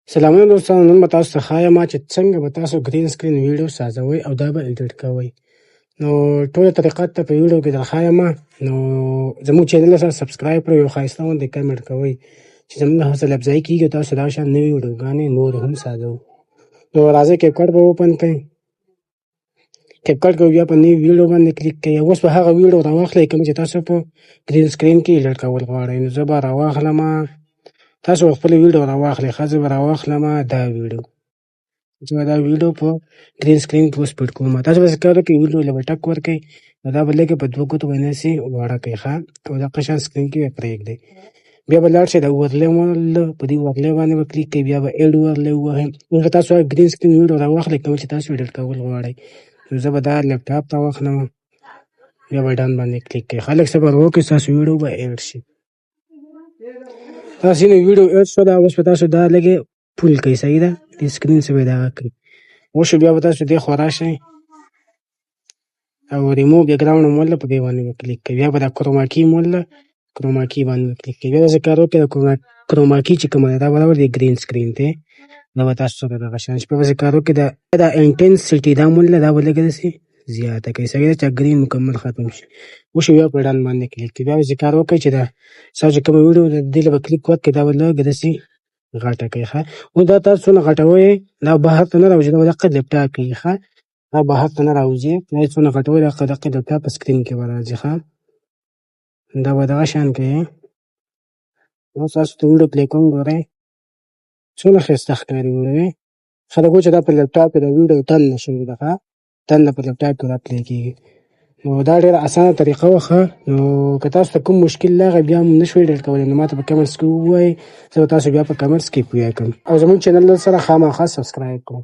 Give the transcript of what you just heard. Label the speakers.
Speaker 1: سلامونه دوستانو، نن به تاسو ته ښایم چې څنګه به تاسو green screen ویډیو سازوئ او دا به edit کوئ. نو ټوله طریقه ته په ویډیو کې درښایم. نو زموږ channel سره subscribe کړئ، یو ښایسته غوندې comment کوئ چې زموږ حوصله افزایي کېږي، تاسو دا شان نوې ویډیوګانې نور هم سازو. نو راځئ، CapCut به open کړئ. CapCut کې بیا په نوې ویډیو باندې کلیک کوئ. اوس به هغه ویډیو راواخلئ کوم چې تاسو په green screen کې edit کول غواړئ. نو زه به راواخلم، تاسو خپل ویډیو راواخلئ. ښه، زه به راواخلم دا ویډیو. زه به دا ویډیو په green screen کې اوس پټ کوم. تاسو به څه کار وکړئ؟ ویډیو له به ټک ورکړئ نو دا به لږه په دوه ګوتو باندې داسې واړه کړئ. ښه، او دغه شان screen کې به پرېږدئ. بیا به لاړ شئ د overlay له، په دې overlay باندې به کلیک کوئ. بیا به add overlay ووهئ. اوس به تاسو green screen ویډیو راواخلئ کوم چې تاسو edit کول غواړئ. نو زه به دا لپټاپ راواخلم. بیا به done باندې کلیک کوئ. خلک صبر وکړئ، ستاسو ویډیو به add شي. تاسو نو ویډیو add شوله. اوس به تاسو دا لږې pull کړئ، صحیح ده، دې screen څخه به دغه کړئ. اوس بیا به تاسو دې خوا راشئ او ریموو بیکګراونډ موله، په دې باندې به کلیک کوئ. بیا به دا chroma key موله، chroma key باندې به کلیک کوئ. بیا داسې کار وکړئ، chroma key چې کومه ده، دا برابر دی green screen ته. دا به تاسو سره دغه شان شي. بیا به کار وکړئ، دا intensity دا موله، دا به لږه داسې زیاته کړئ، صحیح ده، چې green مکمل ختم شي. اوس بیا په done باندې کلیک کوئ. بیا به کار وکړئ چې دا ستاسو چې کومه ویډیو ده، دې له به کلیک ورکړئ، دا به لږ داسې غټه کړئ. ښه، اوس دا تاسو څونه غټوئ، دا بهر ته نه راوځي، دا به دقه لپټاپ کې. ښه، دا بهر ته نه راوځي. دا څونه غټوئ، دقه دقه لپټاپ په screen کې به راځي. ښه، دا به دغه شان کوي. اوس تاسو ته ویډیو play کوم، ګورئ څونه ښایسته ښکاري ویډیو. خلک چې دا په لپټاپ کې د ویډیو دننه شوې ده. ښه، دننه په لپټاپ کې دا play کېږي. نو دا ډېره اسانه طریقه وه. ښه، نو که تاسو ته کوم مشکل راغی، بیا هم نه شوئ edit کولی، نو ماته په comments کې ووایئ. زه به تاسو بیا په comments کې پوه کړم. او زموږ channel سره خامخا subscribe کړئ.